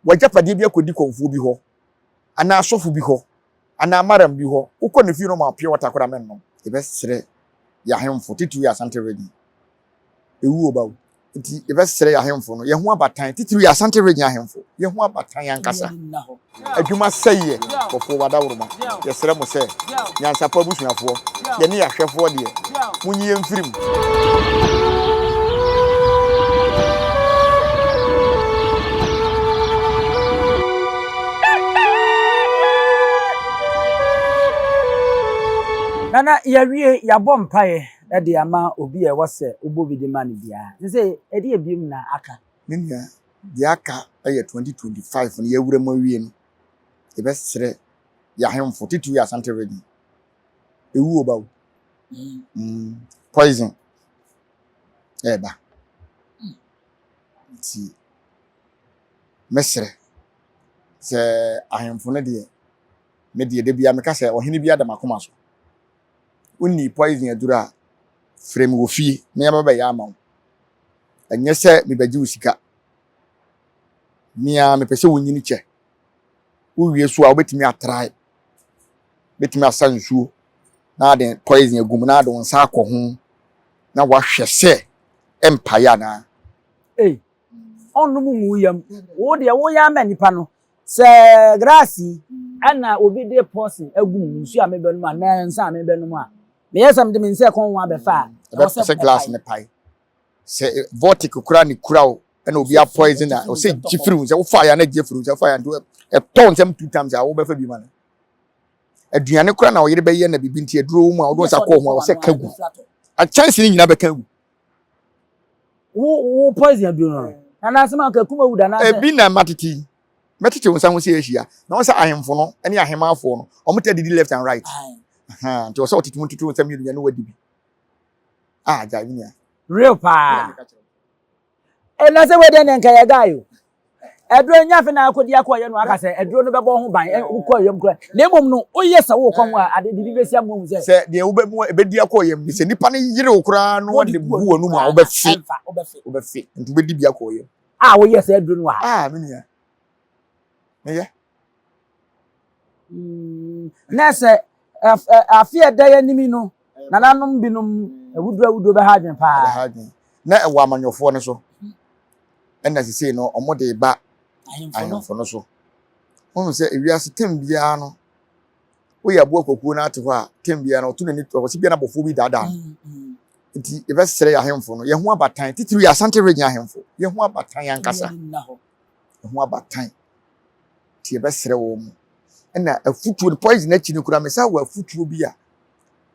W'agyapadeɛ bi akɔdi kɔmfoɔ bi hɔ, anaa asɔfo bi hɔ, anaa maram bi hɔ, wokɔ ne fie na ɔma wo pure water koraa mɛnnom. Yɛbɛsrɛ yɛn ahemfo, titiriw yɛ Asante Region, ewu wɔ ba o, nti yɛbɛsrɛ yɛn ahemfo no, yɛn ho abatan, titiriw yɛ Asante Region ahemfo, yɛn ho abatan ankasa. Adwuma sɛeɛ, nkurɔfoɔ w'adaworoma, yɛsrɛ mo sɛ, nyansapɔ abusuafoɔ, yɛne yɛn ahwɛfoɔ deɛ, monyi yɛn mfiri mu. Nana yɛawie yɛabɔ mpaeɛ de ama obi a ɛwɔ sɛ wobɔ bi de ma no biara. Te sɛ ɛdeɛ biom na aka. Me nua, deɛ aka yɛ 2025 no yɛawura mu awie no, yɛbɛsrɛ yɛn ahemfo, titiriw yɛ Asante Region, ewu wɔ ba o. Mm, poison ɛɛba. Nti mɛsrɛ sɛ ahemfo no deɛ, me deɛ da biara meka sɛ ɔhene bi ada m'akoma so. Wonni poison aduru a, frɛ me wɔ fie na yɛba bɛyɛ ama wo. Ɛnyɛ sɛ mebɛgye wo sika. Me ara mepɛ sɛ wonyini kyɛ. Wowie so a wobɛtumi atrae. Bɛtumi asa nsuo na ade poison agu mu na ade wo nsa akɔ ho na wahwɛ sɛ ɛmpae anaa. Ei, ɔnnom ngu yam. Wo deɛ woyɛ ama nipa no sɛ grass yi ɛna obi de poison agu mu nsuo a mebɛnom anaa nsa a mebɛnom a meyɛ sɛ mede me nsa ɛkɔn ho abɛfa a ɛwɔ sɛ glass ne pae. Sɛ vortic kura ne kura wo ɛna obi a poison a ɔsɛ gye firi wo nsam wofa ya na gye firi wo nsam wofa ya nti ɛtɔ nsam two times a wobɛfa bi ma no. Aduane kora na ɔyere bɛyɛ na biribi nti aduro wo mu a wode wo nsa kɔɔ ho a ɔsɛ ka gu. Akyɛnse no nyinaa bɛka agu. Wo wo poison aduro no na na asɛm anka kuma wu da na sɛ. Ebi na matete yi mɛtete wo nsa ho sɛ ahyia na wɔn sɛ ahemfo no ne ahemaafoɔ no wɔn tɛ didi left and right. Nti ɔsɛ ɔtete mu ntutu nsa mmienu nyɛ ne wadi bi. Ah gyae me nua. Real paa. Ɛna sɛ wei deɛ ne nka yɛ guy o. Aduro nya afei na akɔdi akɔ yɛ no aka sɛ aduro no bɛbɔ ho ban wokɔ yam kora. Na mmom no woyɛ sɛ wokɔ ho a ade biribi bɛsi ama hu sɛ. Sɛ deɛ wobɛmu ɛbɛdi akɔ yam ni sɛ nipa no yere wo koraa no wɔde gu w'anum a wobɛfe. Wobɛfe nti wobɛdi bi akɔ yam. A woyɛ sɛ aduro no wɔ ha. Ah me nua. Meyɛ. Na sɛ afe a ɛda yɛn anim yi no, nananom binom awuduro awuduro bɛha adwene paa. Bɛha adwene. Na ɛwɔ amanyɔfoɔ no so. Ɛna sisei no, wɔn de ba ahemfo no so. Wohu sɛ ewiase tɛm biara no, woyɛ aboa kwakuo no ate hɔ a, tɛm biara no, ɔto n'ani ɔwɔ sɛ biara n'abɔfoɔ bi daadaa no. Nti yɛbɛsrɛ yɛn ahemfo no, yɛn ho abatan, titiriw yɛ Asante region ahemfo, yɛn ho abatan ankasa. Yɛn ho abatan. Nti yɛbɛsrɛ wɔn mu. Ɛna afutuo no poison akyi no koraa mesa wɔ afutuo bi a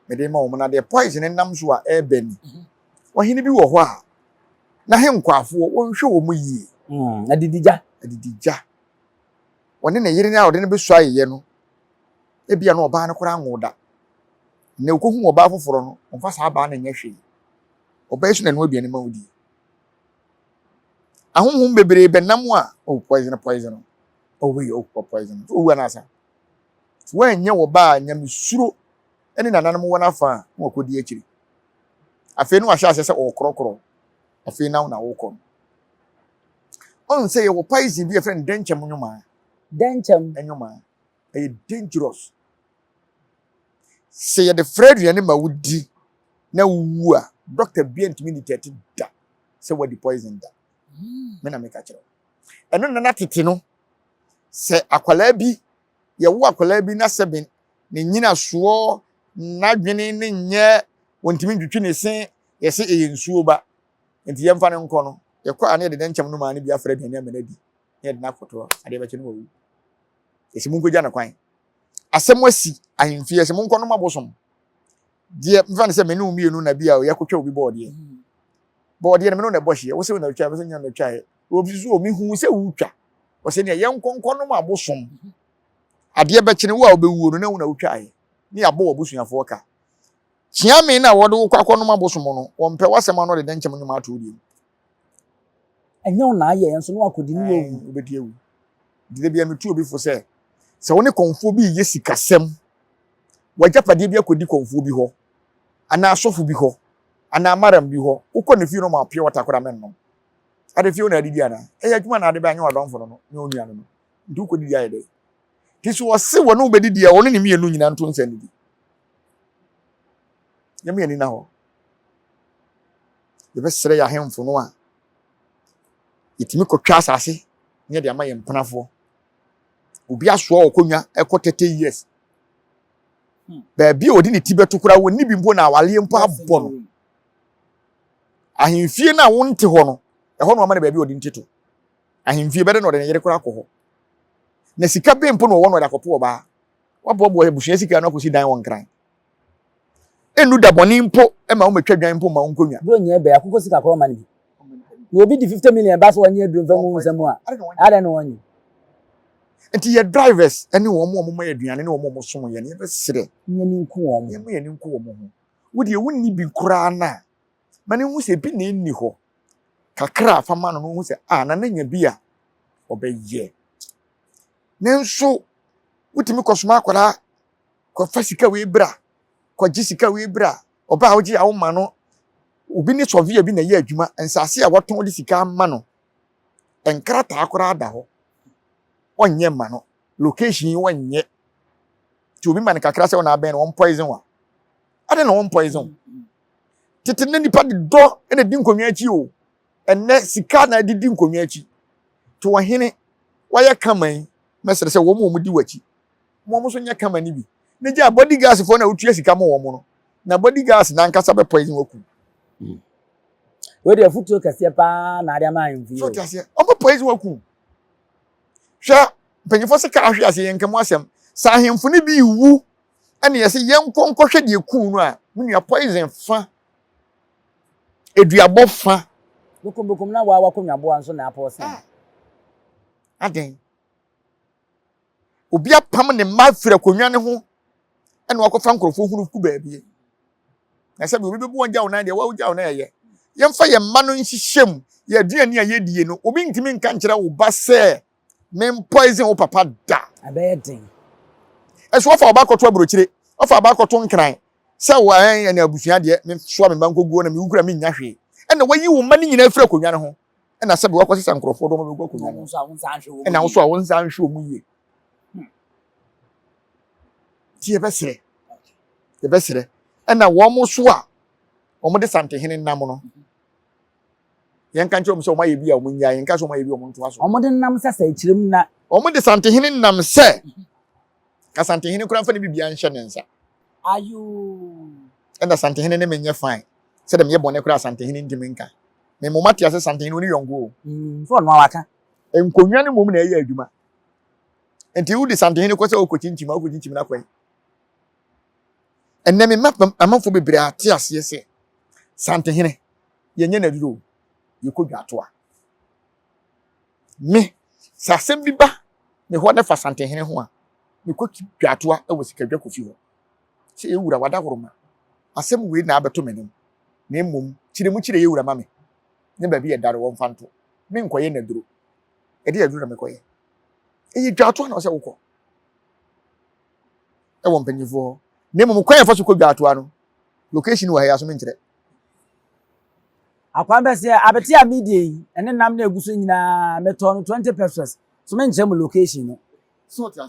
mede ma wɔn na deɛ poison nam so a ɛreba ni. Mhm. Ɔhene bi wɔ hɔ a n'ahenkwafoɔ wɔnhwɛ wɔn yie. Mm, adidigya. Adidigya. Ɔne ne yere no a ɔde no bɛsua ayeyɛ no, ebia na ɔbaa no koraa nwoo da. Na okohu ɔbaa foforɔ no, ɔmfa saa baa no nyɛ hwee. Ɔbaa yi so na ɛno aduane ma wodi. Ahonhom bebree bɛnam a, oh, poison, poison. Oh, wei, oh, poison. So owu anaasa. So woanyɛ wɔ ba a nyamesuro ne nananom wɔ n'afa a, na wakɔdi akyiri. Afei na wahyɛ aseɛ sɛ ɔrekorɔkorɔ. Afei na wo na wokɔ no. Ɔn sɛ yɛwɔ poison bi a yɛfrɛ no dɛnkyɛm nwomaa. Dɛnkyɛm. Nwomaa. Ɛyɛ dangerous. Sɛ yɛde frɛ aduane ma wodi na wowu a, dɔkta bia ntumi detect da sɛ wadi poison da. Me na meka kyerɛ wo. Ɛno na na tete no, sɛ akwadaa bi, yɛwo akwadaa bi na sɛ ne nyinasoɔ, n'adwene ne nyɛ, wɔntumi ntwitwi ne se, yɛse ɛyɛ nsuo ba, nti yɛmfa no nkɔ no, yɛkɔ a na yɛde dɛnkyɛm no maa no bi afra aduane ama no adi, na yɛde no akɔto adeɛ bɛkye no wawu. Yɛse monkɔgya no kwan. Asɛm asi ahemfie, yɛse monkɔ nom abosom. Deɛ mfa no sɛ me ne wo mmienu na bi a yɛakɔtwa obi bɔɔdeɛ. Bɔɔdeɛ no me ne wo na ɛbɔ hyeɛ, wo sɛ wo na wotwa, me sɛ nyɛ na otwaeɛ. Obi nso o mehu sɛ wotwa. Ɔsɛ nea yɛnkɔ nkɔnom abosom. Adeɛ bɛkye no wo a wobɛwuo no na wo na wotwaeɛ. Ne yɛabɔ w'abusuafoɔ ka. Kyeame no a wɔde wo kɔ akɔnom abosom no, wɔmpɛ w'asɛm ano de dɛnkyɛm nnwom ato wo deɛ mu. Ɛnyɛ wo na ayɛ nso na wakɔdi ne wawu. Wobɛdi awu. Nti da biara metu obi fo sɛ, sɛ wo ne kɔmfoɔ bi reyɛ sikasɛm, w'agyapadeɛ bi akɔdi kɔmfoɔ bi hɔ, anaa asɔfo bi hɔ, anaa maram bi hɔ, wokɔ ne fie na ɔma wo pure water koraa mɛnnom. Ade fie wo na adidi anaa? Ɛyɛ adwuma na ade bɛ anyɛ w'adɔmfo no no ne wo nua no no. Nti wokɔdidi ayɛ dɛ. Nti so ɔse wɔne wo bɛdidi a ɔne ne mmienu nyinaa nto nsa nnidi. Yɛma yɛn ani na hɔ. Yɛbɛsrɛ yɛn ahemfo no a yɛtumi kɔtwa asase ne yɛde ama yɛn mpenafoɔ. Obi asoa ɔkɔnwa ɛkɔ 30 years. Baabi a ɔde ne ti bɛto koraa wɔnni bi mpo na awaleɛ mpo abɔ no. Ahemfie no a wonte hɔ no, ɛhɔ na wama no baabi a ɔde nti to. Ahemfie bɛdɛ na ɔde ne yere koraa akɔ hɔ. Na sika bɛn mpo na ɔwɔ na ɔde akɔpo ɔbaa. Waboaboa abusua sika no akɔsi dan wɔ Nkran. Ɛnnu da bɔne mpo ma womɛtwa dwan mpo ma wo nkonnwa. Bro nyɛ bɛ akokɔ sika korɔ ma no bi. Na obi di 50 million ba so ɔnyɛ aduro mfa ngu wo nsa mu a, adɛn na ɔnyɛ? Nti yɛ drivers ne wɔn a wɔma yɛ aduane ne wɔn a wɔsom yɛn no, yɛbɛsrɛ. Yɛn ani nku wɔn. Yɛmma yɛn ani nku wɔn ho. Wo deɛ wonni bi koraa no a, ma no nhu sɛ ebi na ɛnni hɔ. Kakra a fa ma no no ɔhu sɛ ah Nana nya bi a ɔbɛyɛ. Nanso wotumi kɔsoma akwadaa kɔfa sika wei bra, kɔgye sika wei bra, ɔbaa a wogye a woma no, obi ne sɔvea bi na ɛyɛ adwuma, nsase a wɔtɔn de sika ama no, nkrataa koraa da hɔ, ɔnyɛ mma no, location yi ɔnyɛ. Nti obi ma no kakra sɛ ɔna abɛn no, wɔn poison wa. Ade na wɔn poison. Tete na nipa de dɔ na di nkonnwa akyi o. Ɛnɛ sika na ɛde di nkonnwa akyi. To ɔhene wayɛ kama yi, mɛsrɛ sɛ wɔn a wɔdi w'akyi, wɔn nso nyɛ kama no bi. Ne gya bodyguards foɔ na wotua sika ma wɔn no, na bodyguards n'ankasa bɛ poison waku. Hmm. Wei deɛ afutuo kɛseɛ paa na ade ama ahemfo yi. So te aseɛ, wɔn bɛ poison waku. Hwɛ, mpanyinfoɔ sɛ kaa ahwe aseɛ yɛn nka mu asɛm. Sɛ ahemfo no bi wu ɛna yɛsɛ yɛnkɔ nkɔhwɛ deɛ kuu no a, me nua poison fa, eduabɔ fa. Bokombokom na waa wakɔnwaboa nso na apɔɔsen. Ah. Adɛn? Obi apam ne mma afiri akonnwa no ho ɛna wakɔfa nkurɔfoɔ hunu ku baabi. Na sɛ obi bɛbu wɔn gya wo nan deɛ wɔagya wo nan ɛyɛ. Yɛmfa yɛn mma no nhyehyɛ mu. Yɛ aduane a yɛdie no, obi ntumi nka nkyerɛ wo ba sɛ me poison wo papa da. Ɛbɛyɛ den. Ɛso wɔfa ɔba akɔto aburokyire, wɔfa ɔba akɔto nkran sɛ wo ɛn ɛna abusua deɛ me soa me mma nkɔguo na mewu kura mennya hwee. Ɛna wayi wo mma no nyinaa afiri akonnwa no ho. Ɛna sɛbi wakɔsesa nkurɔfoɔ de wɔn abɛgu akonnwa no ho. Ɛna wo nso a wo nsa nhwɛ wɔn yie. Nti yɛbɛsrɛ, yɛbɛsrɛ. Ɛna wɔn nso a wɔde Santehene nam no, yɛnka nkyerɛ wɔn sɛ wɔn ayɛ bi a wɔn nyae, yɛnka sɛ wɔn ayɛ bi a wɔn ntoa so. Wɔde nam sɛ sɛ akyerɛ mu na. Wɔde Santehene nam sɛ, ka Santehene koraa mfa ne biribiara nhyɛ ne nsa. Ayoo. Ɛna Santehene ne me nyɛ fine. Sɛdeɛ meyɛ bɔne koraa Santehene ntumi nka. Me mmom ate ase Santehene ɔni yɔnko o. Mm, so ɔno a waka. Nkonnwa no mmom na ɛyɛ adwuma. Nti wode Santehene kɔ sɛ wokɔkyinkyim a wokɔkyinkyim no akɔ yi. Ɛnnɛ me mma amanfoɔ bebree ate aseɛ sɛ Santehene yɛnyɛ no aduro o, yɛkɔ dwatoa. Me, sɛ asɛm bi ba me hɔ na fa Santehene ho a, mekɔ dwatoa wɔ Sikadwa Kofi hɔ. Sɛ yɛ wura wadahoroma, asɛm wei na abɛto m'anim, na mmom kyerɛ mu kyerɛ yɛ wura ma me, ne baabi yɛ dare wɔmfa nto. Menkɔyɛ no aduro. Ɛde aduro na mekɔyɛ. Ɛyɛ dwatoa na ɔsɛ wokɔ. Ɛwɔ mpanyinfoɔ hɔ. Na mmom kwan yɛfa so kɔ dwatoa no, location wɔ ha yi aso menkyerɛ. Akwan bɛ sɛ abete a medie yi ɛne nam na egu so nyinaa metɔɔ no 20 pesos so menkyerɛ mo location no.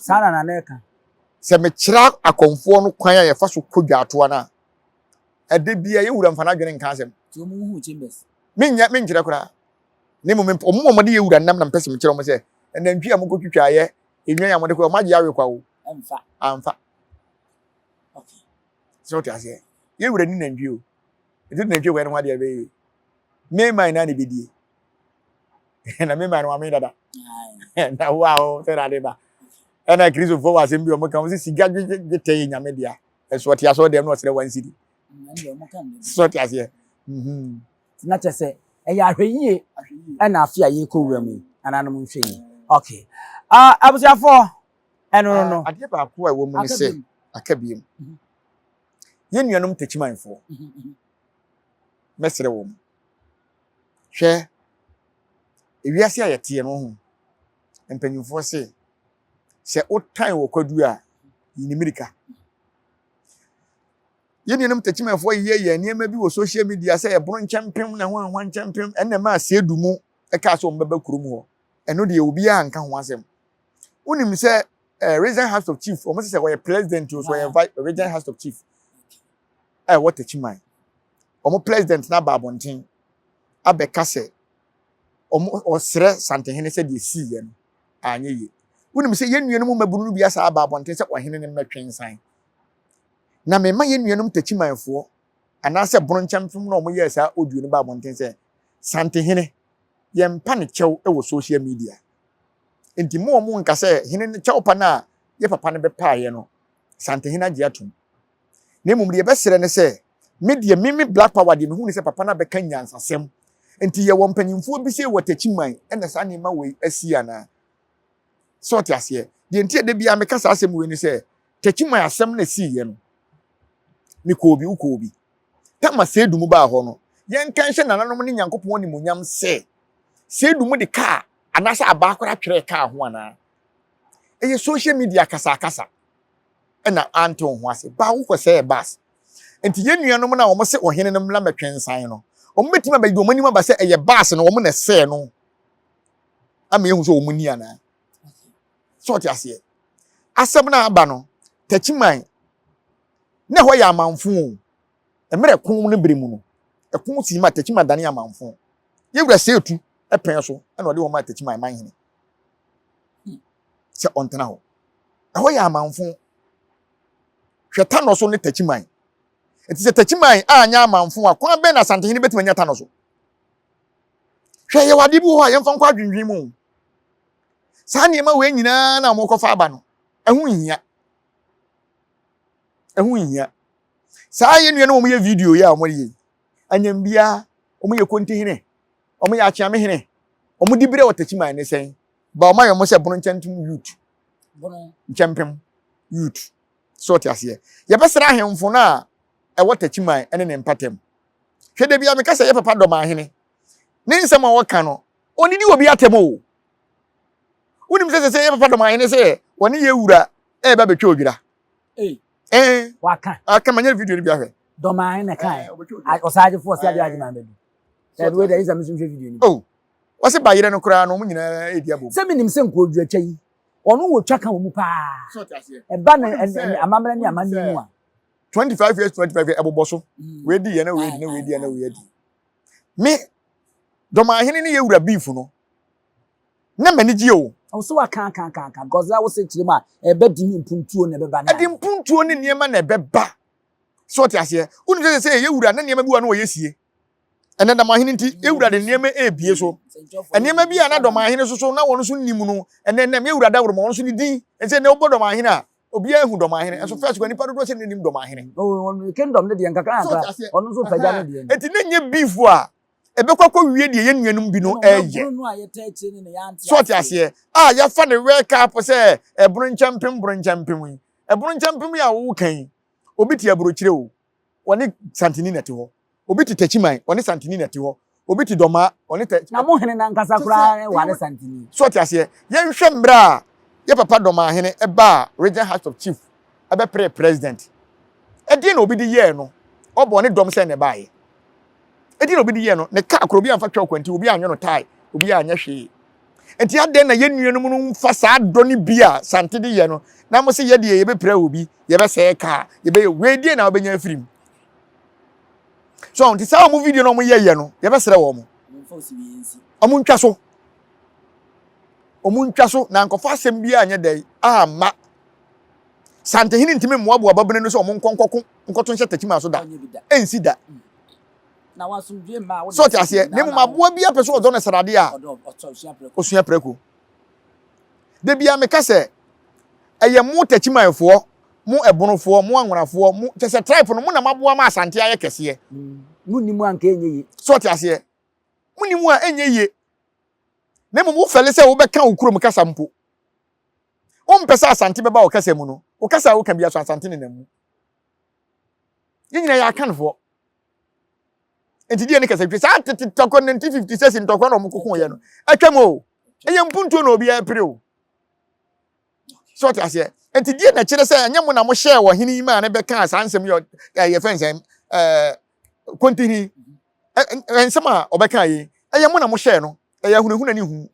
Saa na nana ɛka. Sɛ mekyerɛ akɔmfoɔ no kwan a yɛfa so kɔ dwatoa no a, ɛda bia yɛ wura mfa n'adwene nka asɛm. Nti wɔn hu chambers. Menyɛ menkyerɛ koraa. Na mmom wɔn a wɔde yɛ wura nam na mpɛ sɛ mekyerɛ wɔn sɛ nantwi a mokɔtwitwa yɛ nnwan a mode kɔ wɔn agye awe kwa o. Ɛmfa. Amfa. Okay. Sɛ wote aseɛ. Yɛ wura ni nantwi o. Nti nantwi kɔ yɛ ne ho adeɛ bɛyɛ. Meman na ne bɛdie. Na meman no wame dada. Na wo a wo sɛ na ade ba. Ɛna Kristofoɔ wɔ asɛm bi wɔn ka wɔn sɛ sika dwetɛ yɛ nyame dea. Ɛso ɔte asɔre dɛm na ɔsrɛ wɔn sidi. Sɛ ɔte aseɛ. Mhm. Na kyerɛ sɛ ɛyɛ ahwɛyie ɛna afe a yɛkɔ wura mu yi nananom nhwɛ yie. Okay. Uh, abusuafoɔ ɛno no no. Adeɛ baako a ɛwɔ mu ne sɛ aka biem. Mhm. Yɛn nuanom Takyimanfoɔ mhm, mhm. mɛsrɛ wɔn. Hwɛ ewiase a yɛteɛ no ho mpanyinfoɔ se sɛ wotan wɔ kwadu a yi ne mmirika. Yɛn nuanom Takyimanfoɔ yɛ yɛn nneɛma bi wɔ social media sɛ ɛbono nkyɛmpem na ho ahoa nkyɛmpem ɛna ɛma aseɛ du mu. ɛkaa sɛ wɔn bɛba kurom hɔ. Ɛno deɛ obiara nka ho asɛm. Wonim sɛ Region House of Chief, wɔn sɛ wɔyɛ president o, so wɔyɛ vice Region House of Chief a ɛwɔ Techiman. Wɔn president no aba abɔnten abɛka sɛ wɔn ɔsrɛ Santehene sɛ deɛ esiiɛ no anyɛ yie. Wonim sɛ yɛn nuanom mmabunu no bi asa aba abɔnten sɛ ɔhene no mmɛtwe nsan. Na mema yɛn nuanom Techimanfoɔ anaasɛ Bono nkyɛnfem na wɔyɛɛ saa audio no ba abɔnten sɛ Santehene yɛmpa ne kyɛw wɔ social media. Nti mo wɔn nka sɛ hene no kyɛw pa no a yɛ papa no bɛpaeɛ no Santehene agye atom. Na mmom deɛ yɛbɛsrɛ ne sɛ me deɛ me me Black Power deɛ mehu ne sɛ papa no abɛka nyansasɛm. Nti yɛwɔ mpanyinfoɔ bi sei wɔ Techiman ɛna saa nneɛma wei asi anaa? Sɛ ɔte aseɛ. Deɛ nti a da biara meka saa asɛm wei ne sɛ Techiman asɛm na esiiɛ no mekɔɔ bi wokɔɔ bi. Tama Seidu mu baa hɔ no yɛnka nhyɛ nananom ne Nyankopɔn animuonyam sɛ Seidu mu de kaa anaasɛ abaa koraa twerɛɛ kaa ho anaa? Ɛyɛ social media kasakasa ɛna ante wo ho ase. Baa wokɔsɛɛ bus. Nti yɛn nuanom no a wɔn se ɔhene no mmra mmɛtwe nsan no, wɔn bɛtumi abɛde wɔn anim aba sɛ ɛyɛ bus no wɔn na ɛsɛɛ no ama yɛhu sɛ wɔn ni anaa? Sɛ ɔte aseɛ. Asɛm no a aba no, Takyiman, na ɛhɔ yɛ amanfo o. Mmerɛ ɛko no bere mu no, ɛko sii ma Takyiman dane amanfo. Yɛwura Seetu pɛn so na ɔde wɔn maa Takyiman manhene sɛ ɔntena hɔ. Ɛhɔ yɛ amanfo. Hwɛ Tanɔ so ne Takyiman. Nti sɛ Takyiman anyɛ amanfo a, kwan bɛn na Asantehene bɛtumi anya Tanɔ so? Hwɛ, yɛwɔ adeɛ bi wɔ hɔ a yɛmfa nkɔ adwendwen mu. Saa nneɛma wei nyinaa na wɔkɔfa aba no, ɛho nhia. Ɛho nhia. Saa yɛn nua no wɔn yɛ video yi a wɔn yɛ yi, anyambia, wɔn yɛ kontihene, wɔn yɛ akyeamehene, wɔn di berɛ wɔ Takyiman ne sɛn, ba wɔn ayɛ wɔn sɛ bono nkyɛntum youth, nkyɛmpem youth. So ɔte aseɛ. Yɛbɛsrɛ ahemfo no a ɛwɔ Takyiman ne ne mpatam. Hwɛ da bi a meka sɛ yɛ papa dɔm ahene. Ne nsɛm a wɔka no, ɔnidi obi atɛm o. Wonim sɛ sɛ sɛ yɛ papa dɔm ahene sɛ wɔne yɛ wura ɛreba bɛtwa odwira. Ee. Waka. Aka ma nyɛ video no bi ahwɛ. Dɔm ahene na kae. Ɔsagyefo ɔsɛ adeɛ agye maa bɛdu. Ɛbi wei deɛ ɛsɛ mi nso nhwɛ video no. Oh. Wɔse bayerɛ no koraa no wɔn nyinaa ɛredi abom. Sɛ menim sɛ nkoodwuratwa yi ɔno wɔ twa ka wɔ mu paa. Ɛba no amammerɛ ne amanneɛ mu a. 25 years 25 years ɛbobɔ so wei di yɛ na wei di na wei di yɛ na wei adi me dɔmahene ne yɛ wura beef no na m'ani gye o. Ɔsɛ wa kan kan kan kan because na wosɛ kyerɛ mu a ɛbɛ di mpuntuo na ɛbɛba ne. Ɛde mpuntuo ne nneɛma na ɛbɛba so ɔte aseɛ wonim sɛ sɛ yɛ wura na nneɛma bi wɔ na wɔyɛ sie ɛnɛ dɔmahene nti yɛ wura de nneɛma ebie so nneɛma bi a na dɔmahene soso na wɔn nso nim no ɛnɛ nɛm yɛ wura dawuro ma wɔn nso ne din ɛsɛ na wɔbɔ dɔmahene a obiara ehu dɔmahene nso first kɔ nipa dodoɔ sɛ ne nim dɔmahene. Oh, kingdom ne deɛ nkakra nkakra ɔno nso pagya ne deɛ. Eti ne nye beef a ɛbɛkɔ akɔ wie deɛ yɛn nuanom bi no ɛyɛ. So ɔte aseɛ a yɛafa ne wɛ cup sɛ ɛbono nkyɛmpem bono nkyɛmpem yi ɛbono nkyɛmpem yi a woka yi obi te aburokyire o wɔne santini na ɛte hɔ. Obi te Techiman, ɔne Santini na ɛte hɔ. Obi te Dɔmaa, ɔne Tɛ. Na mo hene no ankasa koraa ware Santini. So ɔte aseɛ? Yɛnhwɛ mmerɛ a yɛ papa Dɔmaahene baa Region House of Chief bɛperee President. Ɛdeɛn na obi de yɛɛ no? Ɔbɔɔ ne dɔm sɛn na ɛbaeɛ? Ɛdeɛn na obi de yɛɛ no? Ne kaa koraa obi amfa twɛ ɔkwanti, obi anyɛ no tae, obi anyɛ hwee. Nti adɛn na yɛn nuanom no mfa saa dɔ no bi a Sante de yɛ no na mo se yɛ deɛ yɛbɛpira obi, yɛbɛsɛe kaa, yɛbɛyɛ wei, deɛn na wobɛnya afiri mu? So nti saa wɔn video na wɔn yɛ yɛ no yɛbɛsrɛ wɔn wɔn ntwa so wɔn ntwa so na nkɔfa asɛm bi a nyɛ dɛ ama Santehene ntumi mmoaboa babunu no sɛ wɔn nkɔ nkɔko nkɔto nhyɛ takyima so da ɛnsi da sɛ ɔte aseɛ na mmom aboa bi apɛ sɛ ɔdɔ no sradeɛ a ɔsua prɛko Da biara meka sɛ, ɛyɛ mo Takyimanfoɔ, mo Ɛbonofoɔ, mo Anwonafoɔ, mo, kyɛ sɛ tribe no, mo na moaboa ma Asante ayɛ kɛseɛ. Mo nni mu a anka ɛnyɛ yie. So ɔte aseɛ? Mo nni mu a ɛnyɛ yie. Na mmom wofɛle sɛ wobɛka wo kurom kasa mpo. Wompɛ sɛ Asante bɛba wo kasa mu no, wo kasa a woka biara so Asante nenam mu. Yɛn nyinaa yɛ Akanfoɔ. Nti deɛ ne kasa twi saa tete tɔkɔ 1956 ntɔkwa na wɔn koko yɛ no atwam o. Ɛyɛ mpuntuo na obiara pere o. So ɔte aseɛ. Nti deɛ na kyerɛ sɛ ɛnyɛ mo na mo hyɛɛ ɔhene yi maa ne bɛkaa saa nsɛm yi ɛyɛ fɛn sɛn ɛɛ kontihini nsɛm a ɔbɛkaa yi ɛyɛ mo na mo hyɛɛ no. Ɛyɛ ahunahuna ne hu.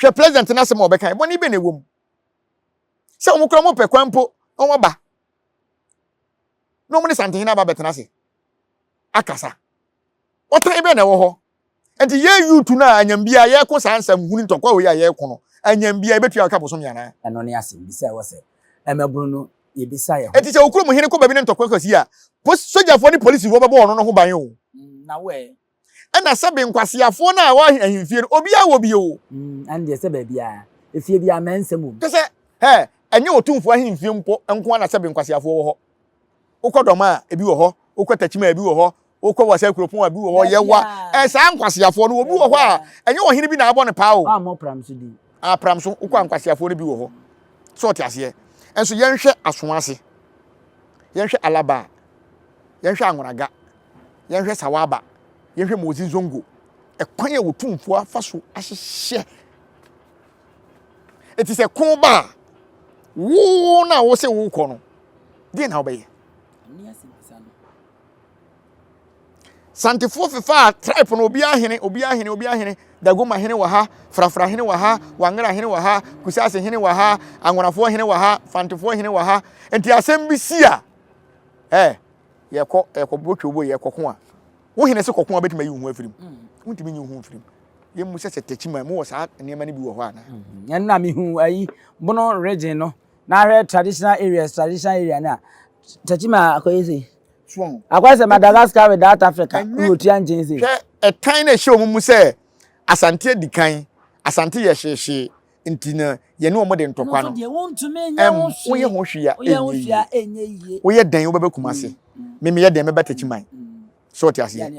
Hwɛ president no asɛm a ɔbɛka, bɔne bɛn na ɛwɔ mu? Sɛ wɔn kura wɔn pɛ kwan mpo na wɔn aba na wɔn ne Santehene aba abɛtena ase akasa. Ɔtan bɛn na ɛwɔ hɔ? Nti yɛn youth no a anyam biara yɛko saa nsɛm hunu ntɔkwa wei a yɛko no, anyam biara yɛbɛtua ka bosome anaa? Ɛno ne asɛmmisa a ɛwɔ sɛ mmabunu no yɛbisa yɛn ho. Enti sɛ wo kurom hene kɔ baabi na ntɔkwa kɔsi a, sogyafoɔ ne polisifoɔ bɛbɔ ɔno no ho ban o. Na wo ɛ? Ɛna sɛbe nkwaseafoɔ no a ɛwɔ ahemfie no, obiara wɔ bi o. Ɛno deɛ sɛ baabiara, efie biara mɛnsɛm wɔ mu. Kyerɛ sɛ, hɛ, ɛnyɛ otumfoɔ ahemfie mpo nko ara na sɛbe nkwaseafoɔ wɔ hɔ. Wokɔ Dɔma a, ebi wɔ hɔ, wokɔ Takyima a, ebi wɔ hɔ, wokɔ Wasa Kuropɔn a, ebi wɔ hɔ, Yɛwa, ɛ, saa nkwaseafoɔ no, obi wɔ hɔ a, ɛnyɛ ɔhene bi na abɔ no paa o. Wammɔ pram so din. Ah, pram so, wokɔ a nkwaseafoɔ no bi wɔ hɔ. So ɔte aseɛ? Nso yɛnhwɛ Asoase, yɛnhwɛ Alaba, yɛnhwɛ Anwonaga, yɛnhwɛ Sawaba, yɛnhwɛ Mozi Zongo, ɛkwan a Otumfoɔ afa so ahyehyɛ. Eti sɛ ko ba a, wo na wo se wokɔ no, deɛ na wobɛyɛ? Santefoɔ fefaa tribe no obiara hene, obiara hene, obiara hene. Dagoma hene wɔ ha, Frafra hene wɔ ha, Wangera hene wɔ ha, Kusase hene wɔ ha, Anwonafoɔ hene wɔ ha, Fantefoɔ hene wɔ ha. Nti asɛm bi si a, eh, yɛkɔ yɛkɔ bɔ twɛ yɛkɔ ko a, wo hene se kɔko a wobɛtumi ayi wo ho afiri mu. Mm. Wontumi nyi wo ho mfiri mu. Yɛmmu sɛ sɛ Techiman mu wɔ saa nneɛma no bi wɔ hɔ anaa? Mm-hmm. Ɛno na mehu ayi Bono region no na ahwɛ traditional areas traditional area no a Techiman akɔyɛ sei. Akɔyɛ sɛ Madagascar without Africa na wɔtua nkyɛn sei. Hwɛ ɛtan na ɛhyɛ wɔn mu sɛ Asante adi kan, Asante yɛ hyeehyee nti no yɛne wɔn de ntɔkwa no. Ɛm woyɛ ho hwee a ɛnyɛ yie. Woyɛ dɛn wobɛba Kumase. Me meyɛ dɛn mɛba Techiman. So ɔte aseɛ.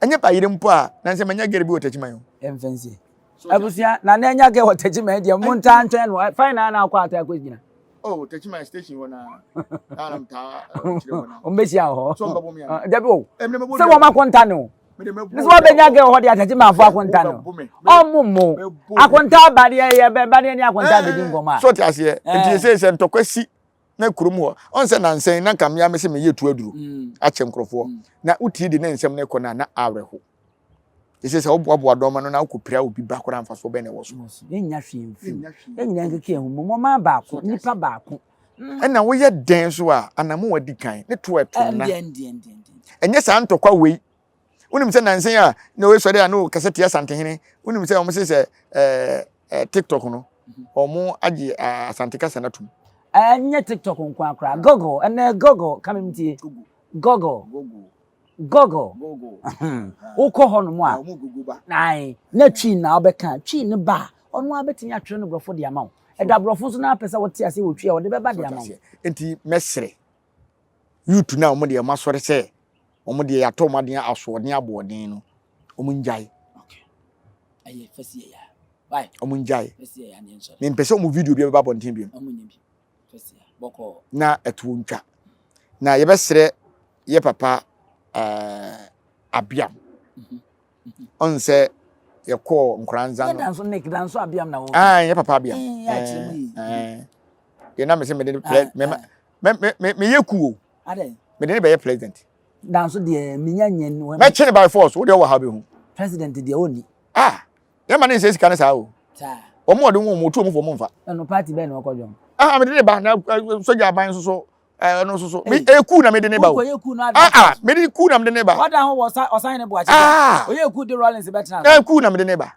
Ɛnyɛ bayerɛ mpo a na nsɛ manya gɛrɛ bi wɔ Techiman o. Ɛmfa nsie. Abusua na na anya gɛ wɔ Techiman deɛ mo ntaa ntwɛn no fine na na akɔ ata akɔ gyina. Oh, Techiman station hɔ na na na mtaa kyerɛ hɔ na. Wɔn bɛhyia wɔ hɔ. So wɔn bɛbɔ mi ana? Dabi o. Sɛ wɔn akonta no. Ne sɛ wɔbɛnya gɛ wɔ hɔ deɛ Techimanfo akonta no. Ɔmo mo akonta aba deɛ yɛ bɛ ba deɛ ne akonta bɛdi nkɔmɔ a. So ɔte aseɛ. Nti sɛ sɛ ntɔkwa si na kurom hɔ ɔn sɛ nansa yi na nka mmea me sɛ meyɛ tu aduro akyɛ nkurɔfoɔ na wotie de ne nsɛm no kɔ no a na awerɛho. Ɛsɛ sɛ woboaboa dɔm ano na wokɔpira obi ba koraa mfasoɔ bɛn na ɛwɔ so? Yɛnnya hwee mfiri mu. Yɛn nyinaa nkeka yɛn ho mmom. Ɔman baako, nnipa baako. Ɛna woyɛ dɛn so a anammɔn adi kan ne to ɛto nna. Ɛnyɛ saa ntɔkwa wei. Wonim sɛ nansa yi a na wei sɔre a na ɔkasa tia Asantehene. Wonim sɛ wɔn se sɛ ɛɛ ɛɛ TikTok no wɔn agye Asante kasa no atum. Ɛnyɛ TikTok nko ara koraa. Google ɛnɛ Google ka me tie. Google. Google. Wokɔ hɔ nom a, ae, na Twi na wobɛka. Twi no ba a, ɔno ara bɛtumi atwerɛ no borɔfo de ama wo. Ɛda borɔfo nso na apɛ sɛ wote aseɛ wɔ Twi a, ɔde bɛba de ama wo. Nti mɛsrɛ youth no a wɔn deɛ wɔn asɔre sɛ wɔn deɛ yɛatɔ wɔn adeɛ asoɔden aboɔden no, wɔn ngyae. Wɔn ngyae. Mempɛ sɛ wɔn video bi bɛba abɔnten bio. Na ɛtoɔ ntwa. Na yɛbɛsrɛ yɛ papa ɛɛ Abiam. Ɔn sɛ yɛkɔɔ Nkoranza no. Danso Nick Danso Abiam na wɔ. Ah, yɛ papa Abiam. Ɛɛ deɛ na mese mede plɛ mɛma mɛ mɛ meyɛ ku o. Mede ne bɛyɛ president. Danso deɛ menya nyɛ. Mɛkye ne by force wo deɛ wɔ ha bɛhu. President deɛ ɔnni. Ah yɛma ne nsɛ sika no saa o. Wɔn a wɔde wɔn wɔn tu wɔn fo wɔn mfa. Ɛno party bɛn na ɔkɔ dwom. Ah mede ne ba na sogya aban nso so ɛno nso so me eku na mede ne ba o. Ah ah mede ku na mede ne ba. Wada ho wɔ ɔsan ne boakye. Ah oyɛ ku de Rollins bɛtena. Eku na mede ne ba.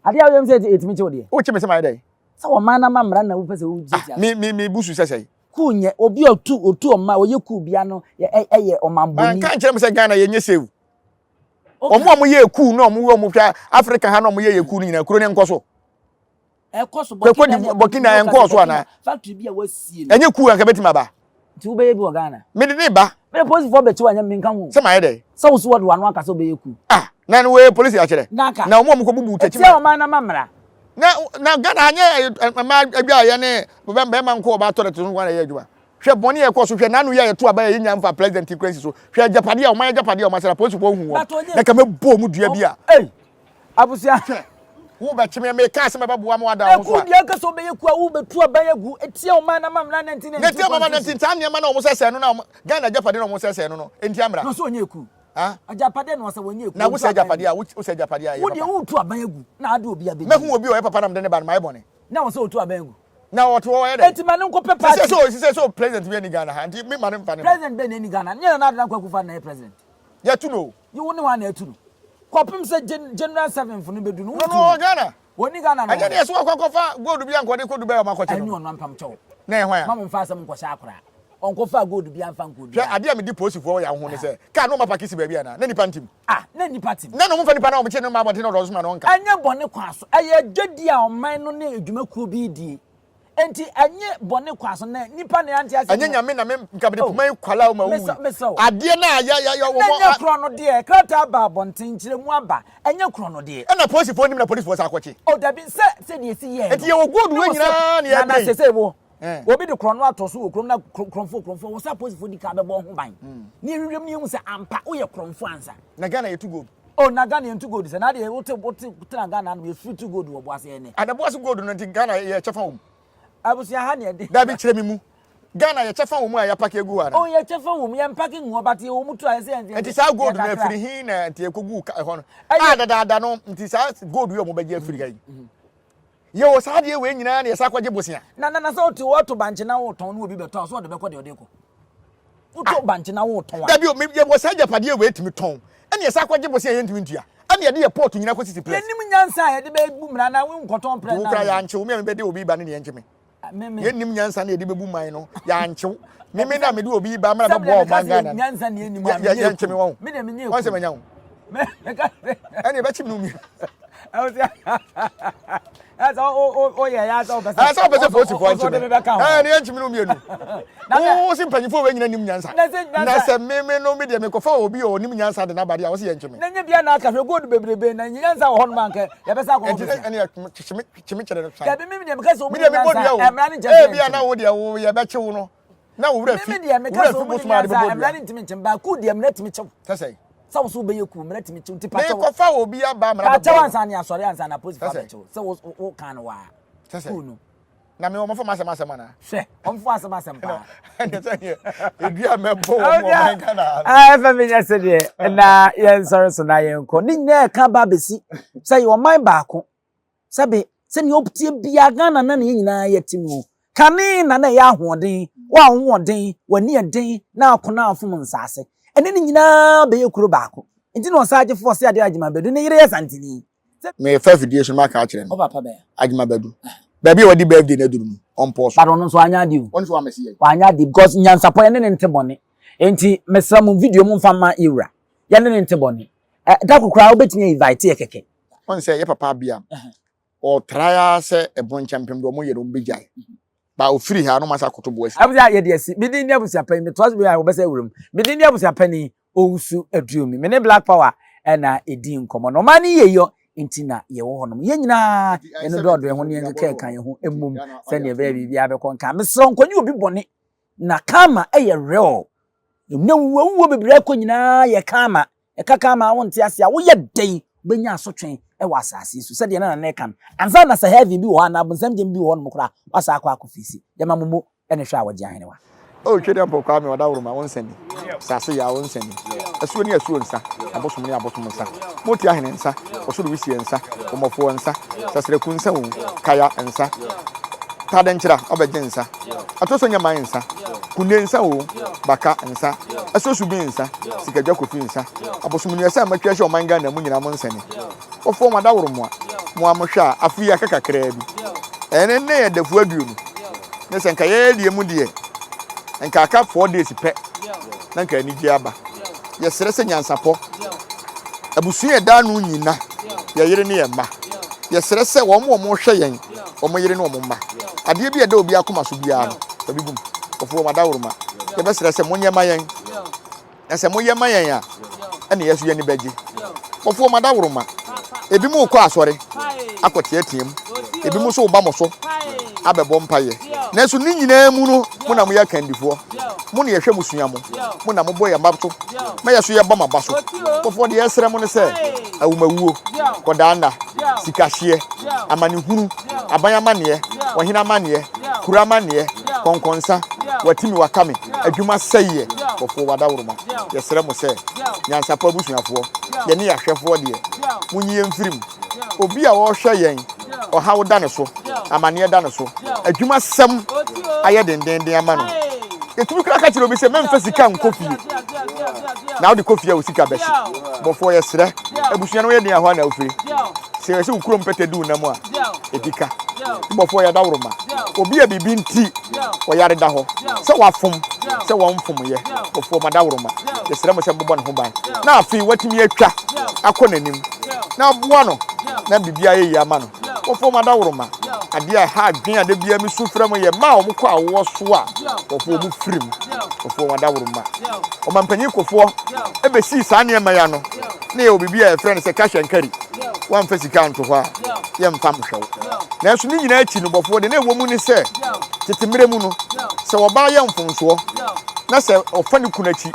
Adeɛ a woyɛ m sɛ ɛtumi kye wo deɛ. Wokye me sɛ mayɛ dɛn? Sɛ ɔman no ama mmara na wopɛ sɛ wogye tia. Me me me busu sɛ sɛn? Ku nyɛ obi a otu otu ɔma ɔyɛ ku bia no ɛyɛ ɔmanbɔni. Manka nkyerɛ me sɛ Ghana yɛnyɛ save. Wɔn a wɔyɛ ku na wɔn wɔn hwɛ Africa ha na wɔyɛ yɛ ku no nyinaa kuro no nkɔ so. Ɛkɔ so Burkina Burkina ɛnkɔɔ so anaa? Factory bi a wɔasie no. Ɛnyɛ ku anka bɛtumi aba. Nti wobɛyɛ bi wɔ Ghana? Mede ne ba. Mede polisifoɔ bɛkyi wo anyɛ menka ho. Sɛ mayɛ dɛn? Sɛ wo so wɔde w'ano aka sɛ wobɛyɛ ku. Ah na no wei polisi akyerɛ. Nanka. Na wɔn a wɔkɔ bubu tɛkyi. Ɛtia ɔman no amammerɛ. Na na Ghana anyɛ mmaa adwaeɛ ne bɛrima nko ɔbaa toilet so nko ara na ɛyɛ adwuma. Hwɛ bɔne a ɛkɔ so, hwɛ n'ano yi a yɛto aba a yɛnya mfa president kura nsi so, hwɛ agyapadeɛ a ɔman agyapadeɛ a wɔn asɛe na polisifoɔ hu wɔn, na ka mɛbɔ wɔn dua bi a. Ei! Abusua. Hwɛ, wobɛkye me, meka asɛm a ɛbɛboa ma woada wo ho so a. Ɛku deɛ anka sɛ wobɛyɛ ku a wobɛtu aban agu, ɛtia ɔman no amammerɛ 1992 Na ɛtia ɔman no, constitution. saa nneɛma no a wɔsɛsɛɛ no na Ghana agyapadeɛ no a wɔsɛsɛɛ no no, ɛntia mmara. Na ɔsɛ ɔnyɛ ku. Ah. Agyapadeɛ na ɔsɛ wɔnyɛ Na wosɛ agyapadeɛ a wosɛ agyapadeɛ a ɛyɛ papa. Wo deɛ woretu aban agu na ade obi abɛdi. Mɛhu obi a ɔyɛ papa na mede ne ba no mayɛ bɔne. Na wɔsɛ ɔtu aban agu. Na ɔte hɔ ɔyɛ dɛn? Enti ma no nkɔpɛ party. Sɛ sɛ sɛ sɛ president bi ani Ghana ha nti me ma no mfa ne ba. President bɛn na ɛni Ghana? Nyɛ Nana Addo Dankwa Akufo-Addo na ɛyɛ president. Yɛatu no o. Yi wo ne hwan na atu no? Kɔpem sɛ General Seventh no bɛdu no wotu no. No no Ghana. Wɔnni Ghana no. Ɛnyɛ deɛ so wakɔ akɔfa gold bi ankɔde kɔ Dubai ɔma akɔkyɛ no. Ɛnyɛ ɔno ampam kyɛw. Na ɛyɛ hwan a? Ma mo mfa asɛm nkɔhyɛ akora. Ɔnkɔfaa gold biara mfa nkɔɔ Hwɛ Dubai. adeɛ a medi polisifoɔ wɔ yɛn ho ne sɛ car no ɔma paki si baabi anaa? Na nipa ntim. Ah, na nnipa te mu. Na na wɔmfa nipa no a wɔkyere no mma abɔnten na ɔdɔɔso ma no nka. Ɛnyɛ bɔne kwan so. Ɛyɛ dwadi a ɔman no ne adwumakuo bi redie. Enti ɛnye bɔne kwan so na nnipa na yɛante aseɛ. Ɛnyɛ Nyame na me nka mede poma yi kwalaa wo ma wo wui. Mesrɛ wo. Adeɛ no a yɛ yɛ yɛ wɔn. Na ɛnyɛ korɔ no deɛ. Krataa ba abɔnten, nkyerɛmu aba. Ɛnyɛ korɔ no deɛ. Ɛna polisifoɔ nim na polisifoɔ san akɔkye. Oh dabi, sɛ sɛdeɛ ɛsi yɛɛ no. Enti yɛwɔ gold wei nyinaa na yɛbrɛ yi. Nana sesei wo, Obi de korɔno atɔ so wɔ kurom na korɔmfoɔ korɔmfoɔ wɔ sɛ apolisifoɔ di kan bɛbɔ ho ban na yɛhwehwɛ mu na yɛhu sɛ ampa woyɛ korɔmfoɔ ansa. Na Ghana yɛtu gold. Oh na Ghana yɛntu gold sɛ na adeɛ wote wote tena Ghana anom yɛfiri tu gold wɔ boase ɛnɛ. Ada boase gold no nti Ghana yɛ kyɛfa wɔ mu. Abusua ha na yɛde. Dabi kyerɛ me mu. Ghana yɛ kyɛfa wɔ mu a yɛapake agu hɔ anaa? Oh yɛ kyɛfa wɔ mu yɛmpake ngu hɔ but yɛwɔ mu tu a yɛsɛ yɛn. Nti saa gold no afiri he na nti ɛkɔgu ɛhɔ no? A dadaada no nti saa gold yi a wɔbɛgye afiri ha yi. Yɛwɔ saa adeɛ wei nyinaa na yɛsan kɔgye bosea. Na na na sɛ wote wɔto bankye na wotɔn na obi bɛtɔ a so ɔde bɛkɔ deɛ ɔde kɔ. Wotɔ ah. bankye na wotɔn a. Dabi o yɛwɔ saa agyapadeɛ wei tumi tɔn ɛna yɛsan kɔgye bosea yɛntumi ntua ɛna yɛde yɛ pɔɔto nyinaa kɔsisi press. Yɛnim nyansa a yɛde bɛbu mmara na wonkɔtɔn press. Wo kora yɛankye wo me a mebɛde obi ba ne deɛ nkye me. Yɛnnim nyansa na yɛde bɛbu man no yɛankye wo meme na mede obi ba mmerɛ bɛboa ɔman Ghana yɛnkye me wɔn wɔn sɛ manya wo ɛne ɛbɛkye me no mmienu ɛsɛ sɛ wopɛ sɛ polisifoɔ nkye me ɛne yɛnkye me no mmienu wo se mpanyimfoɔ wei nyina nim nyansa na sɛ meme no medeɛ mekɔfa obi a ɔnim nyansa de n'abadeɛ a wo se yɛnkye me na nyɛ bia na aka hwɛ gold bebrebe na nyansa wɔ hɔ nom anka yɛbɛsa akɔ hɔ ɛne kyeme kyerɛ no san. Dabi mimi deɛ meka sɛ ɔmu ni nyansa ɛmra ne nkyɛn. Ebi ana wo deɛ wo yɛ bɛkye wo no na wo wura fi mimi deɛ meka sɛ ɔmu ni nyansa ɛmra ne ntumi nkyɛn ba ku deɛ mmerɛ tumi kyew. Sɛsɛ. Sɛ wo so wobɛyɛ ku mmerɛ tumi kyew nti pakyɛw. Mekɔfa obi aba mmerɛ bɛbɔ. Pakyɛw ansa ne asɔre ansa na polisi fa bɛkyew sɛ wo wo kan no waa. Sɛsɛ. Ku no. Na me wɔn fam asɛm asɛm ana. Hwɛ wɔn fam asɛm asɛm paa. Ɛnna sɛ yɛ edua mɛbɔ wɔn wɔ man Ghana. Ɛfɛ mi nyɛ sɛ deɛ na yɛn nsɔre so na yɛn kɔ ne nyinaa ɛka ba abɛsi sɛ yɛ ɔman baako. Sɛbe, sɛnea woteɛ biara, Ghana na ne yɛn nyinaa yɛte mu. Kane na na ɛyɛ ahoɔden, wo a wo ho ɔden, w'ani ɛden, na ako na afom nsaase. Ɛnɛ ne nyinaa bɛyɛ kuro baako. Nti na Ɔsaagyefoɔ ɔse adeɛ Agyeman Badu ne yere yɛ Santini. Sɛ. Mefa afidie so na maka akyerɛ no. Wo papa bɛn? Agyeman Badu. Baabi a wadi birthday no aduru no, ɔmpɔɔ so. But ɔno nso wanyɛ adeɛ o. Ɔno nso wammɛsi yɛn. Wanyɛ adeɛ because nyansapɔ yɛne no nte bɔne. Nti mesrɛ mo video momfa mma yɛwura. Yɛne no nte bɔne. Ɛ, da koro koraa wobɛtumi a invite yɛ kɛkɛ. Wɔn sɛ yɛ papa abia ɔtrae ara sɛ ɛbɔ nkyɛmpem deɛ wɔyɛ no wɔbɛgyae ba ofiri ha no ma sɛ akoto boa si. Abusua yɛde asi me din ne abusua panyin metoa so bi a wɔbɛsɛ awura mu me din ne abusua panyin Owusu Aduomi me ne Black Power ɛna edi nkɔmɔ na ɔman no yie yɔ nti na yɛwɔ hɔnom yɛn nyinaa yɛn dɔɔdo yɛn ho ne yɛn keka ɛka yɛn ho mmom sɛnea ɛbɛyɛ biribiara bɛkɔ nka mesrɛ nkɔnye obi bɔne na karma ɛyɛ real na wuwuo bebree akɔ nyinaa yɛ karma Ɛka ka ma wonte ase a, woyɛ dɛn wobɛnya asotwe wɔ asase yi so? Sɛdeɛ na Nana reka no, ansa na sɛ heaven bi wɔ hɔ anaa abonsam gyem bi wɔ hɔnom koraa a, woasan akɔ akɔfeesi. Yɛma mo mo ne hwɛ a wɔgye ahenewa. O Twedeampɔw Kwame Ɔdawuruma wo nsa ni, Sase Yaa wo nsa ni, Asuo ne asuo nsa, Abosom ne abosom nsa, Moti Ahene nsa, Ɔsoro Wisie nsa, Ɔmɔfoɔ nsa, Sasraku nsa o, Kaya nsa, Tadenkyira ɔbɛgye nsa, Atoso Nyaman nsa, Kunne nsa o, Baka nsa, Asuo Subin nsa, Sikadwa Kofi nsa, Abosom nnuasa a moatwa ahyia ɔman Ghana mu nyinaa mo nsa ni. Wɔfoɔ mo adaworo mo a, mo a mohwɛ a, afe yi aka kakraa bi. Ɛnɛ nnɛ yɛ dafua aduonu. Ne sɛ nka yɛyɛ deɛ mu deɛ, nka aka 4 days pɛ na nka anigye aba. Yɛsrɛ sɛ nyansapɔ, abusua a ɛda ano nyina, yɛ yere ne yɛ mma. Yɛsrɛ sɛ wɔn a wɔhwɛ yɛn, wɔn yere ne wɔn mma. Adeɛ bi a ɛda obi akoma so biara no, fa bi gum. Wɔfoɔ mo adaworo ma. Yɛbɛsrɛ sɛ monyɛ ma yɛn. Na sɛ moyɛ ma yɛn a, ɛne yɛn nso yɛn ani bɛgye. Wɔfoɔ mo adaworoma. Ebinom rekɔ asɔre akɔteatea mu. Ebinom nso reba mo so abɛbɔ mpaeɛ. Nanso ne nyinaa mu no, mo na moyɛ akandifoɔ. Mo na yɛhwɛ mo sua mo. Mo na mobɔ yɛn mma so ma yɛn nso yɛbɔ mo aba so. Wɔfoɔ, deɛ yɛsrɛ mo ne sɛ, awumawuo, kɔdaanna, sikahyeɛ, amanehunu, aban amanneɛ, ɔhene amanneɛ, kuro amanneɛ, kɔnkɔnsa, watimi wakame, adwuma sɛeɛ, bɔfoɔ wadaworoma, yɛsrɛ mo sɛ, Nyansapɔ abusuafoɔ, yɛne yɛn ahwɛfoɔ deɛ, monyi yɛn mfiri mu. Obi a ɔrehwɛ yɛn, ɔhaw da ne so, amaneɛ da ne so, adwumasɛm ayɛ dendenden ama no. Yɛtumi koraa ka kyerɛ obi sɛ mɛmfa sika nkɔ fie, na wode kɔ fie a wo sika bɛhye. Bɔfoɔ yɛsrɛ, abusua no yɛ den ahɔ a na wofiri. Sɛ yɛsɛ wo kurom pɛtɛ di wo nam a, ɛdi ka. Bɔfoɔ yɛ adaworoma. Obi a biribi nti ɔyare da hɔ, sɛ wafom, sɛ wɔmfomyɛ, bɔfoɔ ma adaworoma. Yɛsrɛ mo sɛ mobɔ ne ho ban, na afei watumi atwa akɔ n'anim, na aboa no, na biribi ayɛ yie ama no. Bɔfoɔ ma adaworoma. Adeɛ a ɛha adwene a da biara mesu frɛ mo yɛ mmaa a wɔkɔ awoɔ so a, bɔfoɔ wɔn firi mu. Bɔfoɔ ma adaworoma. Ɔmampanyin Kofoɔ ɛbɛsii saa nneɛma yi ano, na yɛwɔ biribi a yɛfrɛ no sɛ cash and carry. Woamfa sika anto hɔ a, yɛmfa nhwɛ wo. Nanso ne nyinaa akyi no, bɔfoɔ deɛ na ɛwɔ mu ne sɛ, tete mmerɛ mu no, sɛ ɔbaa yɛ mfomsoɔ na sɛ ɔfa ne kunu akyi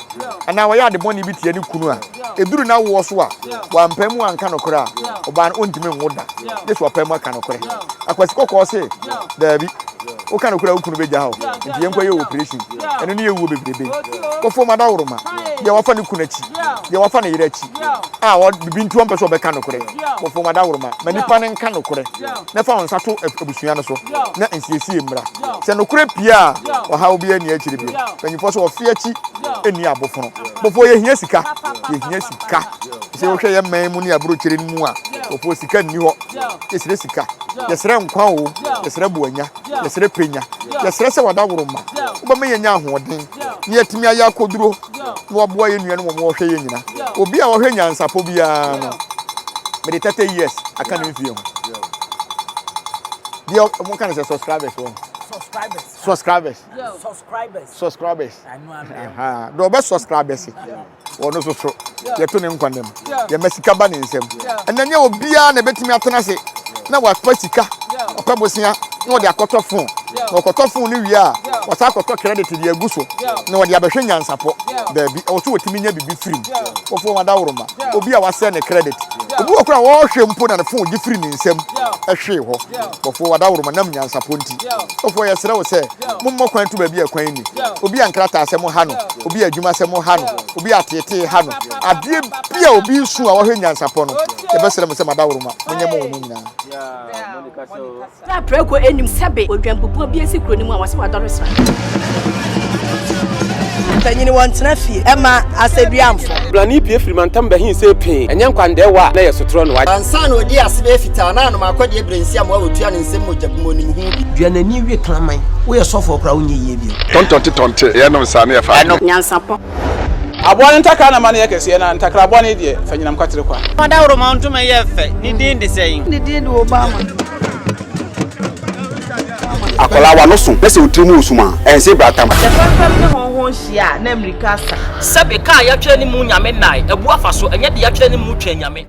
anaa ɔyɛ ade bɔne bi tia ne kunu a, ɛduru n'awoɔ so a, wampae mu anka nokorɛ a, ɔbaa no ɔntumi nwo da. Gye sɛ wapae mu aka nokorɛ. Akwasi Kɔkɔɔ se, Daabi, woka nokorɛ a wo kunu bɛgya wo, nti yɛnkɔyɛ operation. Ɛno ne yɛwuo bebrebe yi. Bɔfoɔ Madaworoma, deɛ wafa ne kunu akyi, deɛ wafa ne yere akyi, a biribi nti ɔmpɛ sɛ ɔbɛka nokorɛ. Bɔfoɔ Madaworoma, ma nipa no nka nokorɛ, na fa wo nsa to abusua no so, na nsiesie mmra. Sɛ nokorɛ pue a, ɔhaw biara nni akyire bio. Mpanyinfoɔ sɛ ɔfe akyi nni abofono. Bɔfoɔ yɛhia sika, yɛhia sika. Sɛ wohwɛ yɛn man mu ne aburokyire no mu a, bɔfoɔ sika nni hɔ. Yɛsrɛ sika, yɛsrɛ nkwa o, yɛsrɛ boanya, yɛsrɛ penya, yɛsrɛ sɛ w'adaworoma, wobɛma yɛanya ahoɔden na yɛatumi ayɛ akoduro na waboa yɛn nuanom wɔn wɔhwɛ yɛn nyina. Obi a ɔhwɛ nyansapɔ biara no, mede 30 years aka ne mfie ho. Deɛ wɔn ka no sɛ subscribers wɔn. Subscribers. Subscribers. Subscribers. Deɛ ɔbɛ subscribers. Ɔno nso so, yɛto ne nkwa nna mu. Yɛma sika ba ne nsam. Ɛnna nyɛ obiara na ebetumi atena ase na wapɛ sika, ɔpɛ bosea na ɔde akɔtɔ fon. Na ɔkɔtɔ fon no wie a, wasan akɔtɔ credit de agu so na ɔde abɛhwɛ nyansapɔ. Daabi, ɛwɔ sɛ wɔtumi nya biribi firi mu. Wɔfo wɔn adaworoma. Obi a wasɛe ne credit. Obi wɔ koraa a ɔrehwɛ mpo na ne fon gye firi ne nsam hwee hɔ. Bɔfoɔ w'adaworoma nam nyansapɔ nti. Bɔfoɔ yɛsrɛ wo sɛ mommɔ kwan to baabi a kwan nni. Obi a nkrataasɛm ha no, obi a adwumasɛm ha no, obi a ateetee ha no, adeɛ bi a obi resu a wahwɛ nyansapɔ no, yɛbɛsrɛ mo sɛ m'adaworoma monyɛ ma wɔn nyinaa. Berɛ a prako nnim sɛbe odwanbubuo bi asi kuro no mu a wɔse wadɔre sra. Mpanyin wɔntena fie ɛma asɛduamfo. Blani pue firi mantam bɛhee see pee, ɛnyɛ nkwandɛɛwa a na ɛyɛ sotorɔ no. Ansa na ɔdii ase bɛyɛ fitaa na anom akɔdeɛ berɛ nsi amoa wɔtua ne nsam mogya bi mu ɔnim ho bi. Dua n'ani we kraman. Woyɛ sɔfoɔ koraa wonyɛ yie bio. Tɔntɔnte tɔnte yɛnom saa ne yɛfa adwene. Nyansapɔ. Aboa no ntakra na ma no yɛ kɛseɛ, na ntakra bɔne deɛ, fa nyinam kwatere kwa. Ɔdawuroma ntoma yɛ fɛ. Ne din de sɛn? Ne din de Obama. Akwadaa w'ano so na sɛ wo tiri mu wɔ sum a, ɛnse bratam. Sɛ fɛmfɛm ne hɔnhɔn hyia a, na mmirika asa. Sɛbe, ka a yɛatwerɛ ne mu Nyame nnae, abu afa so, ɛnyɛ deɛ yɛatwerɛ ne mu Twɛn Nyame.